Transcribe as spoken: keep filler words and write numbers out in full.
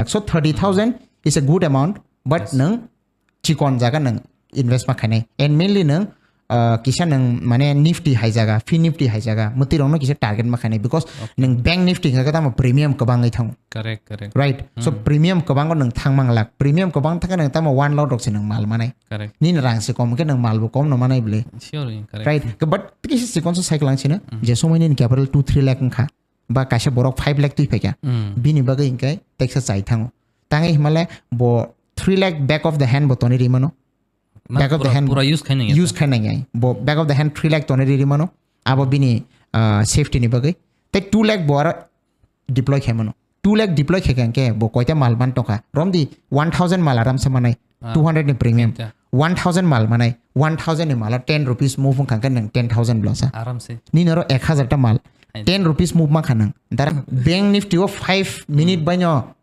So thirty thousand is a good amount, but Yes. Nung chikon jaga nung invest ma khainai. And mainly nung uh, kisa nung mane Nifty hai jaga, Fin Nifty hai jaga, mutwi rokno kisa target ma khainai because nung Bank Nifty kha tamo premium kwbangwi thango. Correct, correct. Right? So premium kwbango nung thang mang lak. Premium kwbang thangkhe nung tamo one lakh rok se nung mal manai. Correct. Nini rang se kom khe nung mal bo kom no manai bwle. Sure, correct. Right? But kisa chikon se cycle ang sino je somoi nini capital two three lakh wngkha. Ba kaisa borok five lakh twi phaikha. Mm. Bini bagwi hinkhe taxa chai thango. Tangwi himale bo three lakh back of the hand bo toni rimano. Mane Back of the pura- hand pura use khainai. Use khainai. Bo back of the hand three lakh toni rimano. Abo bini uh, safety ni bagwi. Tei two lakh bo aro deploy khaimano. Two lakh deploy khaikha hinkhe bo koita mal man tongkha. Romdi one thousand mal aramsa manai. Ah. Two hundred ni premium. Tinta. One thousand mal manai. One thousand ni malo ten rupees move wngkha hinkhe nung ten thousand blosa. Aramse. Nini oro ek hazar ta mal. Hai. Ten rupees move ma khanang. Dar Bank Nifty o five minute baino